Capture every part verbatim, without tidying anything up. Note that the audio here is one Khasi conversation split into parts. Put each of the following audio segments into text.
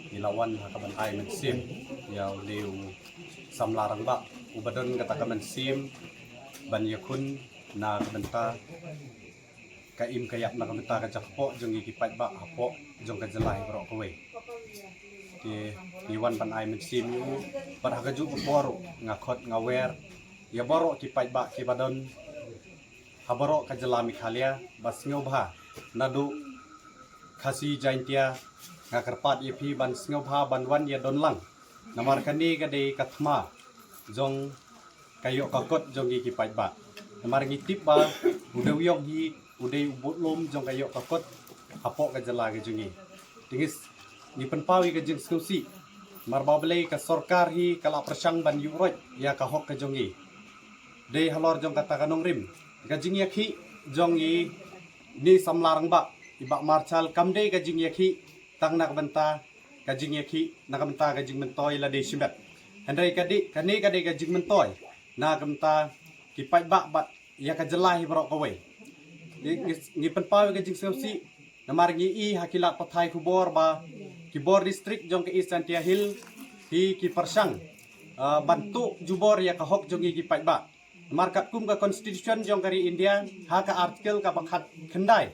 Ngi la wan ha ka ban ai mynsiem ïa u dei u samla rangbah uba don kata ka mynsiem ban ïakhun na ka bynta ka im ka ïap, na ka bynta ka jakpoh jong ngi ki paidbah hapoh jong ka jylla hi baroh kawei. Te ngi wan ban ai mynsiem ïa u, bad ha kajuh ka por ruh nga khot nga wer ïa baroh ki paidbah kiba don ha baroh ka jylla Meghalaya ba sngewbha, naduh Khasi Jaintia, nga kyrpad ïa phi ban sngewbha ban wan ïa don lang. Namar kane ka dei ka thma jong ka ïoh ka kot jong ngi ki paidbah. Namar ngi tip ba u dewïong hi u dei u budlum jong ka ïoh ka kot hapoh ka jylla ka jong ngi. Te ngi pynpaw ïa ka jingsngewsih, namar ba balei ka sorkar hi ka la pyrshang ban ïuh roit ïa ka hok ka jong ngi. Dei halor jong kata ka nongrim, ka jingïakhih jong ngi, ngi samla rangbah, i Bah Marshal, kam dei ka jingïakhih tang na ka bynta, ka jingïakhih na ka bynta ka jingmyntoi lade shimet. Hynrei ka dei, kane ka dei ka jingmyntoi na ka bynta ki paidbah bad ïa ka jylla hi baroh kawei. Ngi, ngi, ngi pynpaw ïa ka jingsngewsih, namar ngi i ha ki lad pathai khubor ba ki bor district jong ka East Jaintia Hills hi ki pyrshang, ah, ban tuh jubor ïa ka hok jong ngi ki paidbah. Namar katkum ka constitution jong ka ri India, ha ka article kaba khatkhyndai,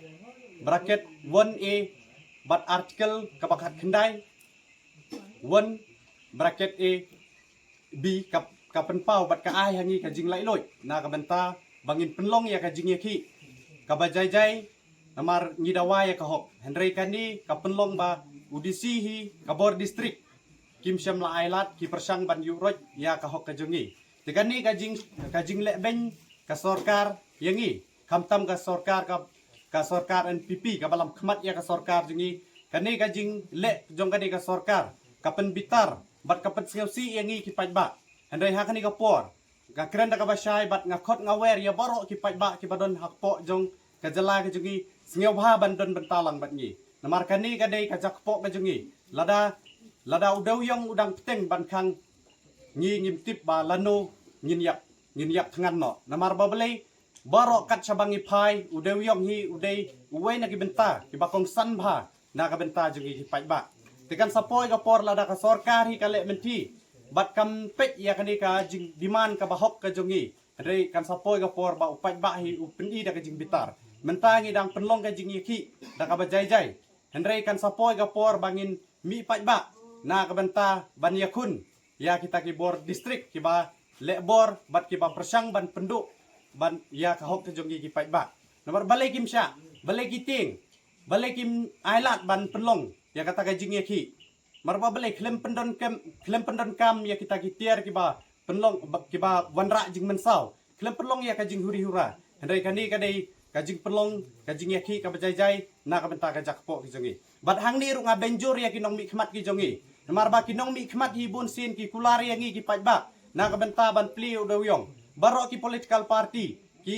bracket one A, bad article kaba khatkhyndai, one, bracket A, B, ka, ka pynpaw bad ka ai ha ngi ka jinglaitluid na ka bynta ba ngin pynlong ïa ka jingïakhih kaba jai jai, namar ngi dawa ïa ka hok. Hynrei kane ka pynlong ba u D C hi, ka bor district, kim shym la ai lad, ki pyrshang ban ïuh roit ïa ka hok ka jong ngi. Te kane ka jing, ka jingleh beiñ ka sorkar ïa ngi, khamtam ka sorkar ka, ka sorkar N P P kaba lam khmat ïa ka sorkar jong ngi. Kane ka jingleh jong kane ka sorkar ka pynbitar bad ka pynsngewsih ïa ngi ki paidbah. Hynrei ha kane ka por nga kren da kaba shai bad nga khot nga wer ïa baroh ki paidbah kiba don hapoh jong ka jylla ka jong ngi, sngewbha ban don bynta lang bad ngi. Namar kane ka dei ka jakpoh ka jong ngi. Lada, lada u dewïong u dang pteng ban khang, ngi ngim tip ba lano ngin ïap, ngin ïap thngan noh. Namar ba balei, baroh kat shaba ngi phai, u dewïong hi u dei uwei na ki bynta kiba kongsan bha na ka bynta jong ngi ki paidbah. Te kan sa poi ka por lada ka sorkar hi ka leh mynthi bad kam peit ïa kane ka jingdemand kaba hok ka jong ngi. Hynrei kan sa poi ka por ba u paidbah hi u pyni da ka jingbitar. Mynta ngi dang pynlong ka jingïakhih da kaba jai jai. Hynrei kan sa poi ka por ba ngin mih paidbah na ka bynta ban ïakhun ïa kita ki bor district kiba leh bor bad kiba pyrshang ban pynduh ban ïa ka hok ka jong ngi ki paidbah. Namar balei kim shah, balei ki tieng, balei kim ai lad ban pynlong ïa kata ka jingïakhih. Namar ba balei khlem pyndonkam, khlem pyndonkam ïa kita ki tiar kiba pynlong, ba, kiba wanrah jingmynsaw, khlem pynlong ïa ka jinghuri hura. Hynrei kane ka dei ka jingpynlong ka jingïakhih kaba jai jai na ka bynta ka jakpoh ki jong ngi. Bad hangne ruh nga bynjur ïa ki nongmihkhmat ki jong ngi. Namar ba ki nongmihkhmat hi bun sien ki kular ïa ngi ki paidbah na ka bynta ban plie u dewïong. Baroh ki political party ki,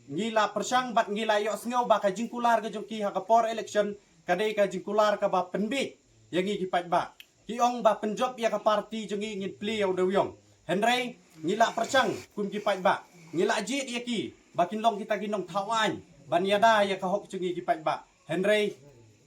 ngi la pyrshang bad ngi la ïohsngew ba ka jingkular ka jong ki ha ka por election ka dei ka jingkular kaba pynbiej ïa ngi ki paidbah. Ki ong ba pynjop ïa ka party jong ngi ngin plie ïa u dewïong. Hynrei ngi la pyrshang kum ki paidbah, ngi la jied ïa ki ba kin long kita ki nongthaw aiñ ban ïada ïa ka hok jong ngi ki paidbah. Hynrei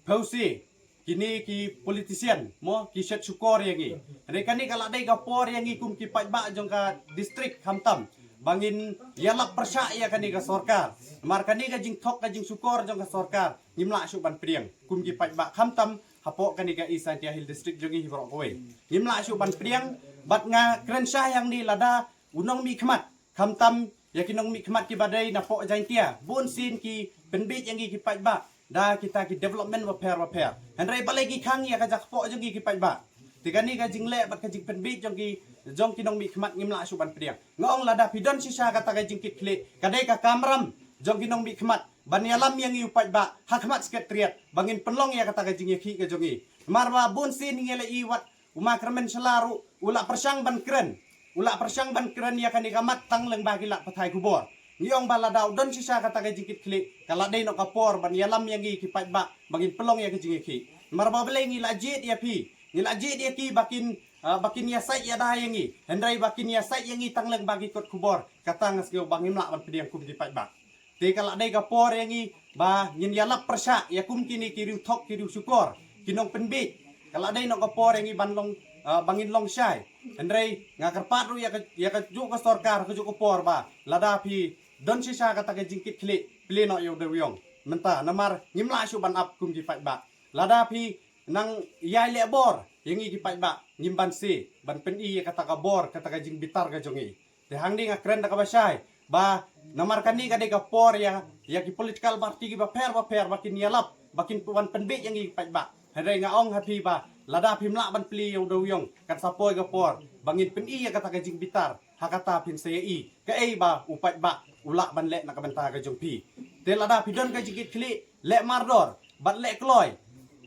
phew si kine ki politician mo ki shet shukor ïa ngi. Hynrei kane ka la dei ka por ïa ngi kum ki paidbah jong ka district khamtam ba ngin ïalap pyrshah ïa kane ka sorkar. Namar kane ka jingthok ka jingshukor jong ka sorkar ngim lah shuh ban pdiang kum ki paidbah khamtam hapoh kane ka East Jaintia Hills District jong ngi hi baroh kawei. Ngim lah shuh ban pdiang bad nga kren shai hangne lada u nongmihkhmat khamtam ïa ki nongmihkhmat kiba dei napoh Jaintia bun sien ki pynbiej ïa ngi ki paidbah da kita ki development bapher bapher. Hynrei balei ki khang ïa ka jakpoh jong ngi ki paidbah. Te kane ka jingleh bad ka jingpynbiej jong ki, jong ki nongmihkhmat ngim lah shuh ban pdiang. Nga ong lada phi don shisha kata ka jingkitkhlieh ka dei ka kamram jong ki nongmihkhmat ban ïalam ïa ngi u paidbah ha khmat Secretariat ba ngin pynlong ïa kata ka jingïakhih ka jong ngi. Namar ba bun sien ngi la ïohi wat u Ma Kyrmen Shylla ruh u la pyrshang ban kren, u la pyrshang ban kren ïa kane ka mat tang lyngba ki lad pathai khubor. Ngi ong ba lada u don shisha kata ka jingkitkhlieh ka la dei noh ka por ban ïalam ïa ngi ki paidbah ba ngin pynlong ïa ka jingïakhih. Namar ba balei ngi la jied ïa phi, ngi la jied ïa ki ba kin, ah, ba kin ïasaid ïada ïa ngi. Hynrei ba kin ïasaid ïa ngi tang lyngba ki kot khubor, kata nga sngew ba ngim lah ban pdiang kum ki paidbah. Te ka la dei ka por ïa ngi ba ngin ïalap pyrshah ïa kum kine ki riewthok ki riewshukor, ki nongpynbiej. Ka la dei noh ka por ïa ngi ban long, ah, ba ngin long shai. Hynrei nga kyrpad ruh ïa ka, ïa ka juh ka sorkar, ka juh ka por ba lada phi don shisha kata ka jingkitkhlieh, plie noh ïa u dewïong mynta, namar ngim lah shuh ban ap kum ki paidbah. Lada phi nang ïai leh bor ïa ngi ki paidbah, ngim banse ban pyni ïa kata ka bor, kata ka jingbitar ka jong ngi. Te hangne nga kren da kaba shai ba namar kane ka dei ka por ïa, ïa ki political party kiba pher ba pher ba kin ïalap, ba kin wan pynbiej ïa ngi ki paidbah. Hynrei nga ong ha phi ba lada phim lah ban plie ïa u dewïong, kan sa poi ka por ba ngin pyni ïa kata ka jingbitar. Ha kata phin sa ïohi kaei ba u paidbah u lah ban leh na ka bynta ka jong phi. Te lada phi don ka jingkitkhlieh, leh mardor bad leh kloi,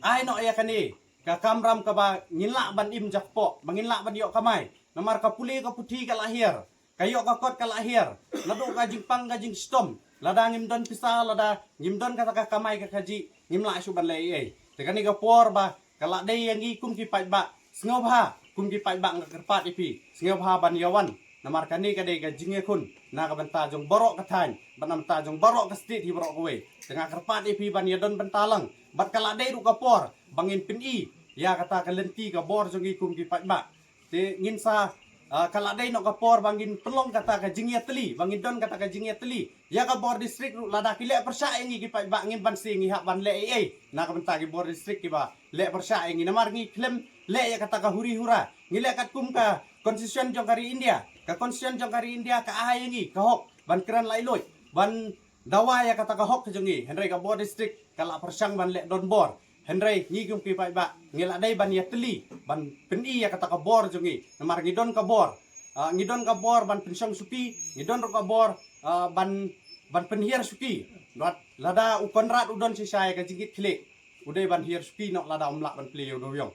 ai noh ïa kane ka kamram kaba ngin lah ban im jakpoh, ba ngin lah ban ïoh kamai. Namar ka pule ka puthi ka la hiar, ka ïoh ka kot ka la hiar, naduh ka jingpang ka jingshitom, lada ngim don pisa, lada ngim don kata ka kamai ka kajih, ngim lah shuh ban leh ei ei. Te kane ka por ba ka la dei ïa ngi kum ki paidbah, sngewbha kum ki paidbah nga kyrpad ïa phi, sngewbha ban ïawan. Namar kane ka dei ka jingïakhun na ka bynta jong baroh ka thaiñ, bad na bynta jong baroh ka state hi baroh kawei. Te nga kyrpad ïa phi ban ïadon bynta lang, bad ka la dei ruh ka por ba ngin pyni ïa kata ka lynti ka bor jong ngi kum ki paidbah. Te ngin sa, ah, ka la dei noh ka por ba ngin pynlong kata ka jingïatylli, ba ngin don kata ka jingïatylli. Ïa ka bor district ruh lada ki leh pyrshah ïa ngi ki paidbah, ngim banse ngi hap ban leh ei ei na ka bynta ki bor district kiba leh pyrshah ïa ngi, namar ngi khlem leh ïa kata ka huri hura. Ngi leh katkum ka constitution jong ka ri India. Ka constitution jong ka ri India ka ai ïa ngi ka hok ban kren laitluid, ban dawa ïa kata ka hok ka jong ngi. Hynrei ka bor district ka la pyrshang ban leh donbor. Hynrei ngi kum ki paidbah ngi la dei ban ïatylli, ban pyni ïa kata ka bor jong ngi. Namar ngi don ka bor, ah, ngi don ka bor ban pynshong shuki, ngi don ruh ka bor, ah, ban, ban pynhiar shuki. Bad lada u Conrad u don shisha ïa ka jingkitkhlieh, u dei ban hiar shuki noh lada um lah ban plie ïa u dewïong.